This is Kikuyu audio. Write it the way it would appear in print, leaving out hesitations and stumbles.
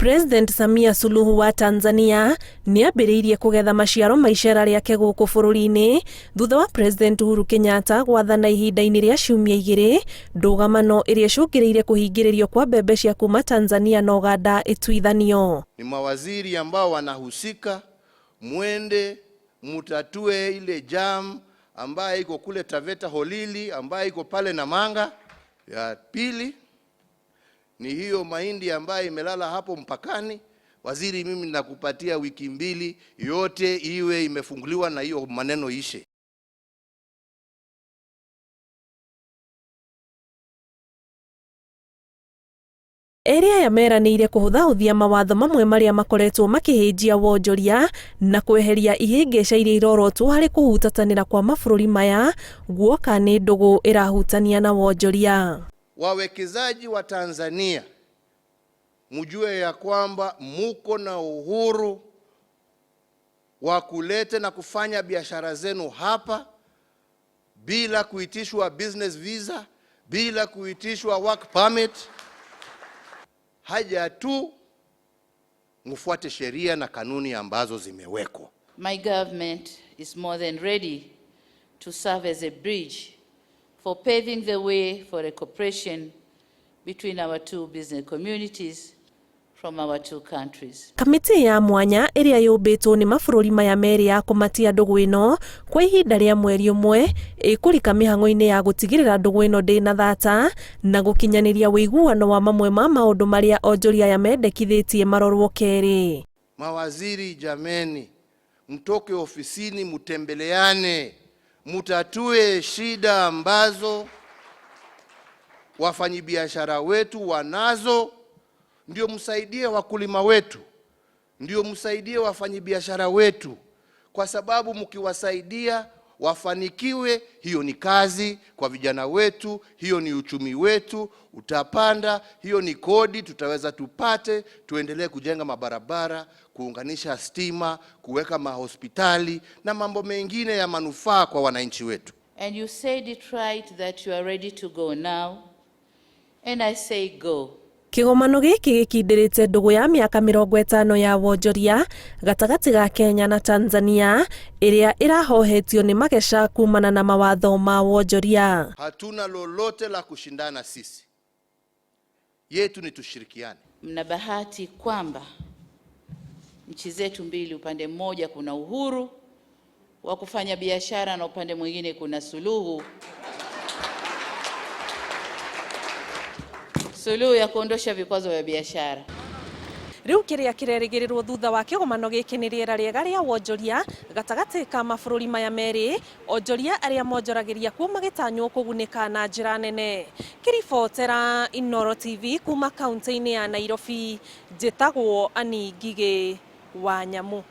President Samia Suluhu wa Tanzania nĩambĩrĩirie kũgetha maciaro ma icera rĩake gũkũ bũrũri-inĩ thutha wa President Uhuru Kenyatta gwathana ihinda-inĩ rĩa ciumia igĩrĩ ndũgamano ĩrĩa ĩcũngĩrĩirie kũhingĩrĩrio kwa mbembe cia kuma Tanzania na Uganda ĩtuithanio. Ni mawaziri ambao wanahusika, mwende mutatue ile jam ambaye iko kule Taveta Holili, ambaye iko pale Namanga. Ya pili ni hiyo mahindi ambayo imelala hapo mpakani. Waziri, mimi nakupatia wiki mbili, yote iwe imefunguliwa na hiyo maneno ishe. Erĩ aya meranĩire kũhũthahũthia mawatho mamwe marĩa makoretwo makĩhĩnjia wonjoria na kweheria ihĩngĩca iria irorotwo harĩ kũhutatanĩra kwa mabũrũri maya guoka nĩ ndũgũ ĩrahutania na wonjoria. Wawekezaji wa Tanzania mjue ya kwamba muko na uhuru wa kuleta na kufanya biashara zenu hapa bila kuitishwa business visa, bila kuitishwa work permit. Haja tu mfuate sheria na kanuni ambazo zimewekwa. My government is more than ready to serve as a bridge for paving the way for a cooperation between our two business communities from our two countries. Kamĩtĩ ya mwanya ĩrĩa yũmbĩtwo nĩ mabũrũri maya merĩ ya kũmatia ndũgũ ĩno kwa ihinda rĩa mweri ũmwe ĩkũrika mĩhang'o-inĩ ya gũtigĩrĩra ndũgũ ĩno ndĩna thata na gũkinyanĩria ũiguano wa mamwe ma maũndũ marĩa onjoria aya mendekithĩtie marorwo kerĩ. Mawaziri jameni, mtoke ofisini, mutembeleane, mutatue shida ambazo wafanyibiashara wetu wanazo, ndio msaidie wakulima wetu, ndio msaidie wafanyibiashara wetu, kwa sababu mkiwasaidia wafanikiwe, hiyo ni kazi kwa vijana wetu, hiyo ni uchumi wetu utapanda, hiyo ni kodi tutaweza tupate, tuendelee kujenga mabarabara, kuunganisha stima, kuweka mahospitali na mambo mengine ya manufaa kwa wananchi wetu. And you said it right that you are ready to go now. And I say go. Kĩgomano gĩkĩ gĩkindĩrĩte ndũgũ ya mĩaka 50 ya wonjoria gatagatĩ ga Kenya na Tanzania ĩrĩa ĩrahohetio nĩ mageca kumana na mawatho ma wonjoria. Hatuna lolote la kushindana sisi, yetu ni tushirikiane. Mna bahati kwamba nchi zetu mbili, upande mmoja kuna uhuru wa kufanya biashara na upande mwingine kuna suluhu suluhu ya kuondosha vikwazo vya biashara. Rĩu kĩrĩa kĩrerĩgĩrĩrwo thutha wa kĩgomano gĩkĩ nĩ rĩera rĩega rĩa wonjoria gatagatĩ ka mabũrũri maya merĩ, onjoria arĩa monjoragĩria kuo magĩtanywo kũgunĩka na njĩra nene. Ngĩribotera Inooro TV kuma kaunti-inĩ ya Nairobi, njĩtagwo Annie Ngigĩ wa Nyamu.